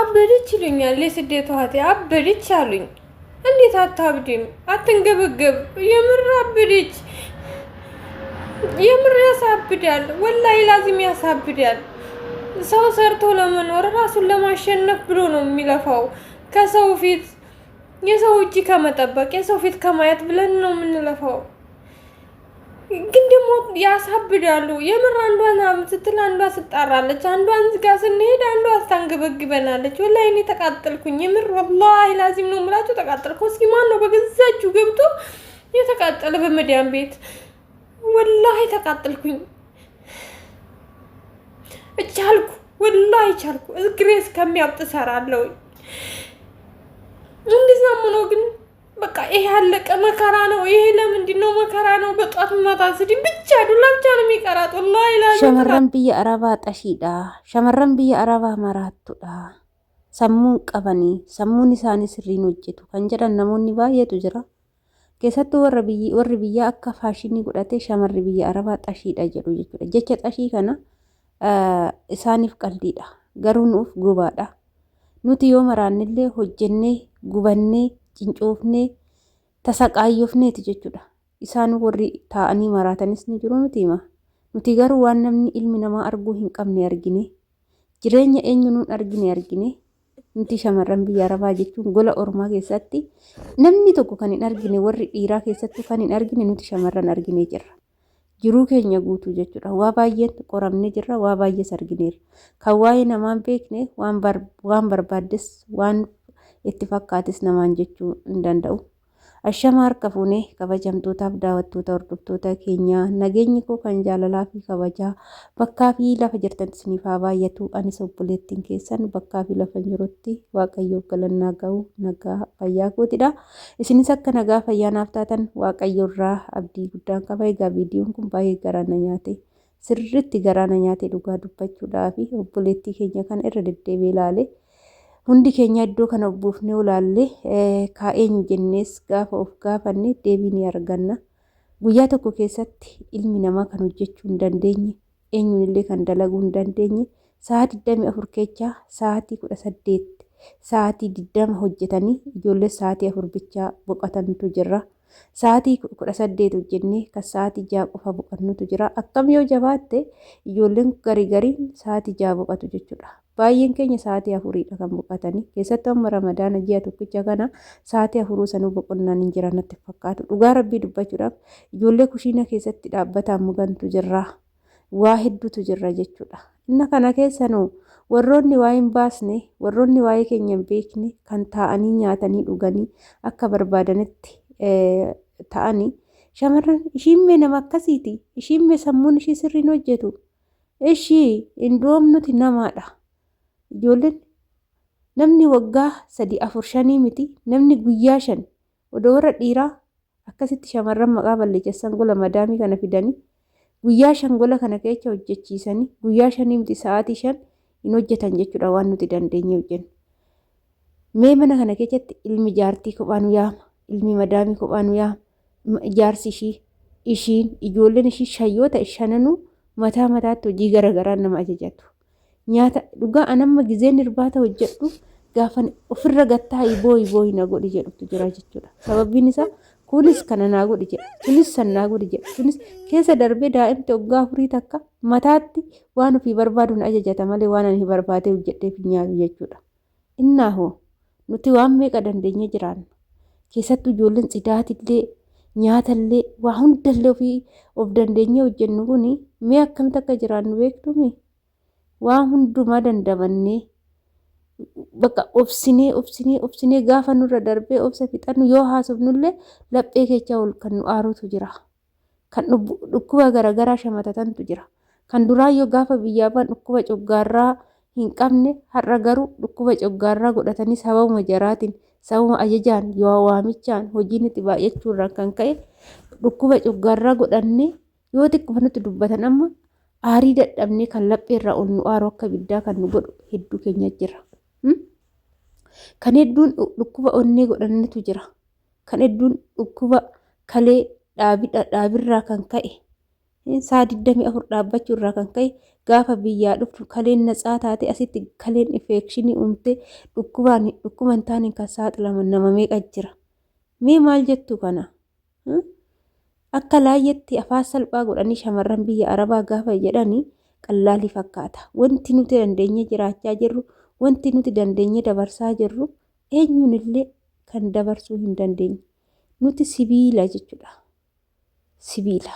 አበደች ይሉኛል። የስደቷ እህቴ አበደች አሉኝ። እንዴት አታብድም? አትንገበገብ። የምር አበደች። የምር ያሳብዳል። ወላሂ ላዚም ያሳብዳል። ሰው ሰርቶ ለመኖር ራሱን ለማሸነፍ ብሎ ነው የሚለፋው። ከሰው ፊት የሰው እጅ ከመጠበቅ የሰው ፊት ከማየት ብለን ነው የምንለፋው። ግን ደግሞ ያሳብዳሉ። የምር አንዷን ስትል አንዷ ስጣራለች፣ አንዷን ዝጋ ስንሄድ አንዷ አስታንገበግበናለች። ወላሂ እኔ ተቃጠልኩኝ። የምር ወላሂ ላዚም ነው የምላቸው ተቃጠልኩ። እስኪ ማን ነው በገዛችሁ ገብቶ የተቃጠለ በመዳም ቤት? ወላሂ ተቃጠልኩኝ። እቻልኩ፣ ወላሂ ቻልኩ። እግሬ እስከሚያብጥ እሰራለሁ። እንደዛም ሆኖ ግን በቃ ይሄ ያለቀ መከራ ነው። ይሄ ለምንድን ነው መከራ ነው? በጧት ማታ ስዲ ብቻ ዱላ ብቻ ነው የሚቀራት። ወላሂ ላ Shamarran biyya Arabaa xashiidha. Shamarran biyya Arabaa maraattuudha. Sammuun qabanii sammuun isaanii sirriin hojjetu kan jedhan namoonni baay'eetu jira. Keessattuu warra biyyi warri biyyaa akka faashinii godhatee shamarri biyya Arabaa xashiidha jedhu jechuudha. Jecha xashii kana isaaniif qaldiidha. Garuu nuuf gubaadha. Nuti yoo maraannillee hojjennee gubannee cincoofnee tasaqaayyofneeti jechuudha. Isaan warri taa'anii maraatanis ni jiru miti hima. Nuti garuu waan namni ilmi namaa arguu hin qabne argine. Jireenya eenyu nuun argine argine. Nuti shamarran biyya Arabaa jechuun gola ormaa keessatti namni tokko kan hin argine warri dhiiraa keessattuu kan hin argine nuti shamarran arginee jirra. Jiruu keenya guutuu jechuudha. Waa baay'een qoramnee jirra, waa baay'ees argineerra. Kan waa'ee namaa hin beekne waan barbaaddes waan itti fakkaates namaan jechuu hin danda'u. Ashama harka fuunee kabajamtootaaf daawwattoota hordoftoota keenyaa nageenyi koo kan jaalalaa fi kabajaa bakkaa fi lafa jirtan isiniif haa baay'atu. Anis obboleettiin keessan bakkaa fi lafa jirutti Waaqayyoof galannaa ga'u nagaa fayyaa kootidha. Isinis akka nagaa fayyaa naaf taatan Waaqayyo irraa abdii guddaan qaba. Egaa viidiyoon kun baay'ee garaa na nyaate. Sirriitti garaa na nyaate dhugaa dubbachuudhaa fi obboleettii keenya kana irra deddeebi'ee ilaale. Hundi keenya iddoo kana of buufnee olaalle kaa eenyu jennees gaafa of gaafanne deebii ni arganna. Guyyaa tokko keessatti ilmi namaa kan hojjechuu hin dandeenye, eenyuun illee kan dalaguu hin dandeenye, sa'a 24 keechaa sa'aatii 18 sa'aatii 20 hojjetanii ijoollee sa'aatii 4 bichaa boqotantu jira. Sa'aatii 18 hojjennee kan sa'aatii 6 qofa boqannutu jira. Akkam yoo jabaatte ijoolleen garii gariin sa'aatii 6 boqatu jechuudha. Baay'een keenya sa'aatii afuriidha kan boqatanii. Keessattuu amma Ramadaana ji'a tokkicha kana sa'aatii afuruu sanuu boqonnaan hin jiran natti fakkaatu. Dhugaa Rabbii dubbachuudhaaf ijoollee kushiina keessatti dhaabbataan mugantu jirra. Waa hedduutu jirra jechuudha. Inna kana keessa nu warroonni waa hin baasne, warroonni waa'ee keenya hin beekne kan taa'anii nyaatanii dhuganii akka barbaadanitti ta'anii shamarran ishiin mee nama akkasiiti. Ishiin mee sammuun ishii sirriin hojjetu. Eshi indoom nuti namaadha. Ijoolleen namni waggaa sadii afur shanii miti namni guyyaa shan odoo warra dhiiraa akkasitti shamarran maqaa balleessan gola madaamii kana fidanii guyyaa shan gola kana keessa hojjechiisanii guyyaa shanii miti sa'aatii shan hin hojjetan jechuudha waan nuti dandeenye hojjennu. Mee mana kana keessatti ilmi jaartii kophaa nu yaama ilmi madaamii kophaa nu yaama jaarsi ishii, ishiin, ijoolleen ishii shan yoo ta'e shananuu mataa mataatti hojii gara garaa nama ajajatu. Nyaata dhugaa an amma gizeen irbaata hojjedhu gaafan ofirra gattaa'ii booyi booyi na godhi jedhutu jira jechuudha. Sababbiin isaa kunis kana naa godhi jedha, kunis san naa godhi jedha, kunis keessa darbee daa'imti waggaa afurii takka mataatti waan ofii barbaadu na ajajata malee waan ani barbaadee hojjedheef hin nyaatu jechuudha. Innaa hoo nuti waan meeqa dandeenyee jiraanna. Keessattuu ijoolleen tsidaatillee nyaatallee waa hundallee ofii of dandeenyee hojjennu kuni mee akkamitti akka jiraannu beektumii? Waan hundumaa dandamannee bakka obsinee obsinee obsinee gaafa nurra darbee obsa fixannu yoo haasofnullee laphee keechaa ol kan nu aarutu jira. Kan dhukkuba garagaraa shamatatantu jira. Kan duraayyuu gaafa biyyaa ba'an dhukkuba coggaarraa hin qabne har'a garuu dhukkuba coggaarraa godhatanii sababuma jaraatiin sababuma ajajaan yoo waamichaan hojiin itti baay'achuurraan kan ka'e dhukkuba coggaarraa godhannee yoo xiqquma nutti dubbatan amma aarii dadhabnee kan lapheerraa ol nu aaru akka ibiddaa kan nu godhu hedduu keenya jira. Kan hedduun dhukkuba onnee godhannetu jira. Kan hedduun dhukkuba kalee dhaabirraa kan ka'e Sa'a 24 dhaabbachuu irraa kan ka'e gaafa biyyaa dhuftu kaleen natsaa taate asitti kaleen infekshinii uumte dhukkubaan dhukkuba hin taaneen kan saaxilaman nama meeqa jira. Mee maal jettu kana? Akka laayyetti afaan salphaa godhanii shamarran biyya Arabaa gaafa jedhani qallaalii fakkaata. Wanti nuti dandeenyee jiraachaa jirru, wanti nuti dandeenyee dabarsaa jirru eenyuun illee kan dabarsuu hin dandeenye. Nuti sibiila jechuudha. Sibiila.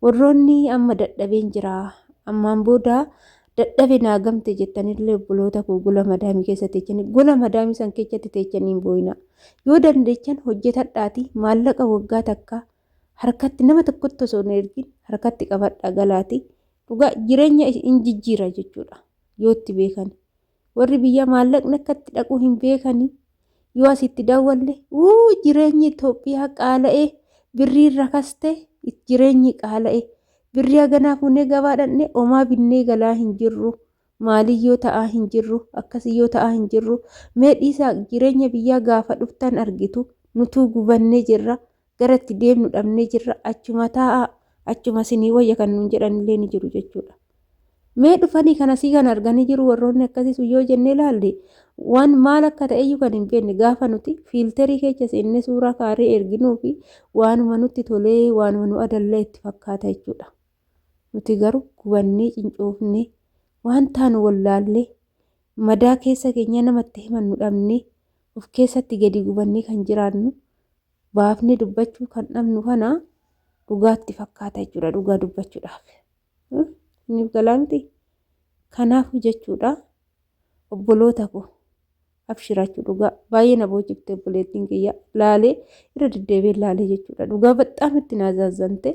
Warroonni amma dadhabeen jira. Ammaan booda dadhabe naa gamte jettanillee obboloota koo gola madaamii keessa teechanii gola madaamii san keessatti teechanii hin boo'inaa. Yoo dandeechan hojjetadhaati maallaqa waggaa takka harkatti nama tokkotti osoo hin ergin harkatti qabadhaa galaati. Dhugaa jireenya hin jijjiira jechuudha yoo itti beekan. Warri biyyaa maallaqni akka itti dhaqu hin beekani. Yoo asitti dawwalle uu jireenyi Itoophiyaa qaala'ee birriin rakaste jireenyi qaala'e birrii haganaa fuunee gabaa dhaqne omaa binnee galaa hin jirru. Maaliyyoo ta'aa hin jirru akkasiyyoo ta'aa hin jirru mee dhiisaa jireenya biyyaa gaafa dhuftan argitu nutuu gubannee jirra gara itti deemnu dhabnee jirra achuma taa'aa achuma isinii wayya kan nuun jedhanillee ni jiru jechuudha. Mee dhufanii kan asii kan arganii jiru warroonni akkasii sun yoo jennee ilaalle waan maal akka ta'eyyuu kan hin beekne gaafa nuti fiilterii keessa seennee suuraa kaaree erginuu fi waanuma nutti tolee waanuma nu adallee itti fakkaata jechuudha. Nuti garuu gubannee cincoofnee waan taanu wallaallee madaa keessa keenyaa namatti himannu dhabnee of keessatti gadi gubannee kan jiraannu baafnee dubbachuu kan dhabnu kana dhugaatti fakkaata jechuudha dhugaa dubbachuudhaaf. Isiniif galaa miti? Kanaafuu jechuudha obboloota koo abshiraachuu dhugaa baay'ee na boochifte obboleettiin kiyya laalee irra deddeebi'ee laalee jechuudha dhugaa baxxaam itti na zazzante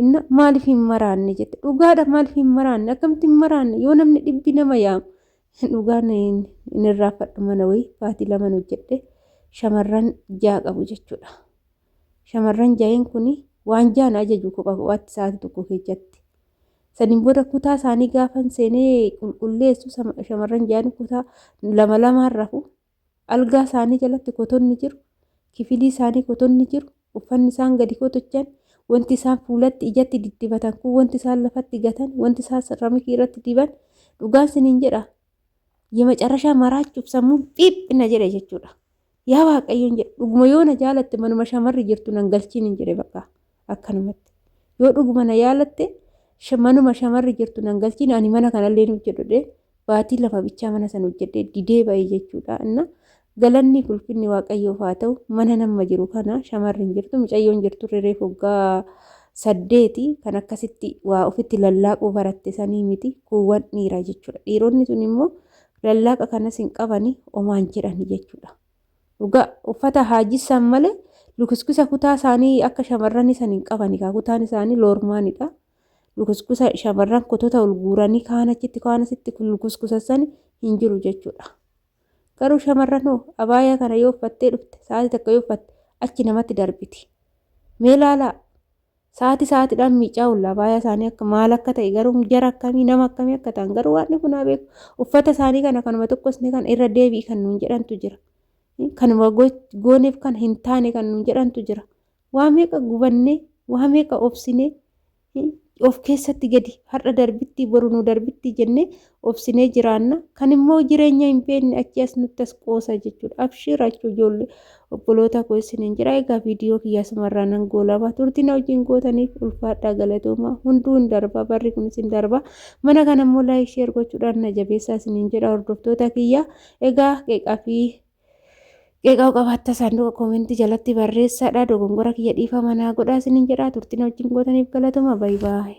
inna maaliif hin maraanne jette dhugaadha maaliif hin maraanne akkamitti hin maraanne yoo namni dhibbi nama yaamu dhugaan hin irraanfadhu mana wayii baatii laman hojjedhe shamarran ja'a qabu jechuudha. Shamarran ja'een kun waan ja'an ajaju kopha kophaatti sa'aatii tokko keessatti. Saniin booda kutaa isaanii gaafan seenee qulqulleessu shamarran ja'an kutaa lama lamaan rafu. Algaa isaanii jalatti kotonni jiru. Kifilii isaanii kotonni jiru. Uffanni isaan gadi kotochan wanti isaan fuulatti ijatti diddibatan kun wanti isaan lafatti gatan wanti isaan ramikii irratti diban dhugaan siniin jedha. Yemacarrashaa maraachuuf sammuun phiiphina jedhe jechuudha. Yaa Waaqayyoon jedhe dhuguma yoo na jaalatte manuma shamarri jirtu nan galchiin hin jedhe bakka akkanumatti. Yoo dhuguma na jaalatte manuma shamarri jirtu nan galchiin ani mana kanallee hin hojjedhu jedhee baatii lama bichaa mana sana hojjedhee didee ba'e jechuudha. Inna galanni ulfinni Waaqayyoof haa ta'u mana nama jiru kana shamarri hin jirtu mucayyoon jirtu reef waggaa 8 kan akkasitti waa ofitti lallaaquu baratte sanii miti kuuwwan dhiira jechuudha. Dhiironni sun immoo lallaaqa kanas hin qabani omaan jedhani jechuudha. Dhugaa uffata haajissan malee lukuskusa kutaa isaanii akka shamarranii san hin qabani kaa kutaan isaanii loormaanidha. Lukuskusa shamarran kotota ol guuranii kaan achitti kaan asitti lukuskusa sani hin jiru jechuudha. Garuu shamarran hoo abaayaa kana yoo uffattee dhufte sa'aatii takka yoo uffatte achi namatti darbiti. Mee laalaa Sa'aatii sa'aatiidhaan miicaa oolla abaayaa isaanii akka maal akka ta'e garuu jara akkamii nama akkamii akka ta'an garuu waan kun haa beeku. Uffata isaanii kana kanuma tokkosne kan irra deebi'i kan nuun jedhantu jira. Kanuma gooneef kan hin taane kan nuun jedhantu jira. Waa meeqa gubannee waa meeqa obsinee of keessatti gadi har'a darbitti boru nu darbitti jennee obsinee jiraanna. Kan immoo jireenya hin beekne achi as nutti as qoosa jechuudha. Abshiir achuu ijoollee obboloota koo isiniin jira. Egaa viidiyoo kiyya asumarraa nan goolaba. Turtii na wajjin gootaniif ulfaadhaa galatoomaa. Hunduu hin darba barri kunis hin darba. Mana kana immoo laayik sheer gochuudhaan na jabeessaa isiniin jedha hordoftoota kiyya. Egaa qeeqaa fi qeeqaa qabaatta saanduqa koomentii jalatti barreessaadha. Dogongora kiyya dhiifama naa godhaa isiniin jedha. Turtii na wajjin gootaniif galatooma. Baay baay.